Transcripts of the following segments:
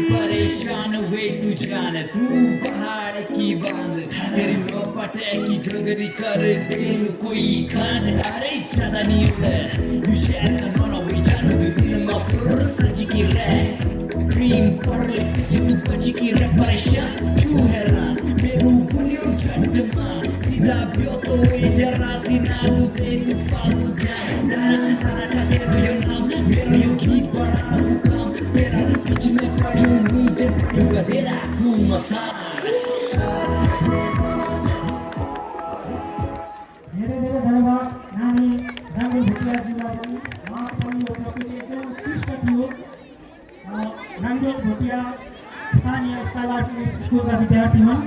परेशान हुए तू जान तू पहाड़ की बांध तेरी लोपटे की गगरी कर दे कोई खान अरे ज्यादा नहीं उड़े यू शेयर का नोना हुई जानू तू दिल में फुर सजी की रे क्रीम पर लिपस्टिक तू बची की रे परेशान क्यों हैरान मेरू बुलियो झट मां सीधा बियो तो ये जरा सीना तू दे तू फालतू ध्यान तारा तारा चाहते हो यो नाम मेरो यो की बड़ा काम तेरा बीच में पड़ी नीचे पड़ी गदेरा तू मसाला स्थानीय स्कालर स्कुलका विद्यार्थी हुन्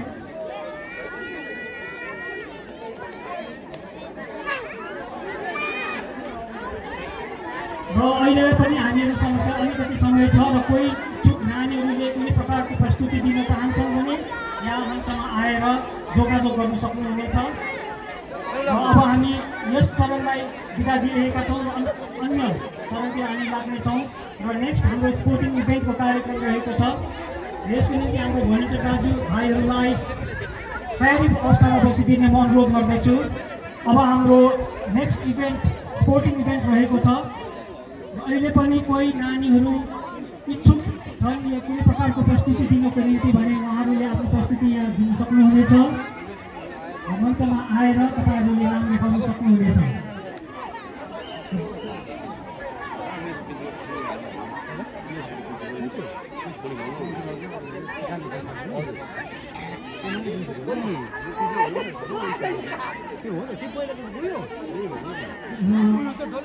र अहिले पनि हामीहरूसँग अलिकति समय छ र कोही नानीहरूले कुनै प्रकारको प्रस्तुति दिन चाहन्छन् भने यहाँ मञ्चमा आएर जोगाजोग गर्न सक्नुहुनेछ र अब हामी यस चरणलाई बिदा दिइरहेका छौँ र अन्य चरणतिर हामी लाग्नेछौँ र नेक्स्ट हाम्रो स्पोर्टिङ इभेन्टको कार्यक्रम रहेको छ यसको निम्ति हाम्रो भोलिका दाजु भाइहरूलाई तयारी अवस्थामा बसिदिने म अनुरोध गर्दछु। अब हाम्रो नेक्स्ट इभेन्ट स्पोर्टिङ इभेन्ट रहेको छ र अहिले पनि कोही नानीहरू इच्छुक छन् या कुनै प्रकारको प्रस्तुति दिनको निम्ति भने उहाँहरूले आफ्नो प्रस्तुति यहाँ दिन सक्नुहुनेछ मञ्चमा आएर तपाईँहरूले नाम लेखाउन सक्नुहुनेछ।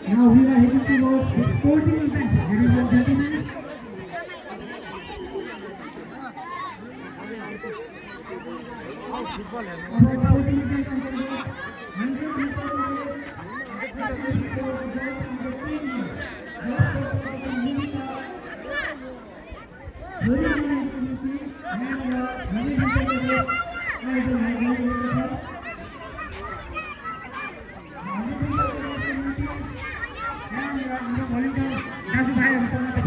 Now we are heading towards the sporting event, ladies and gentlemen. दाजुभाइहरू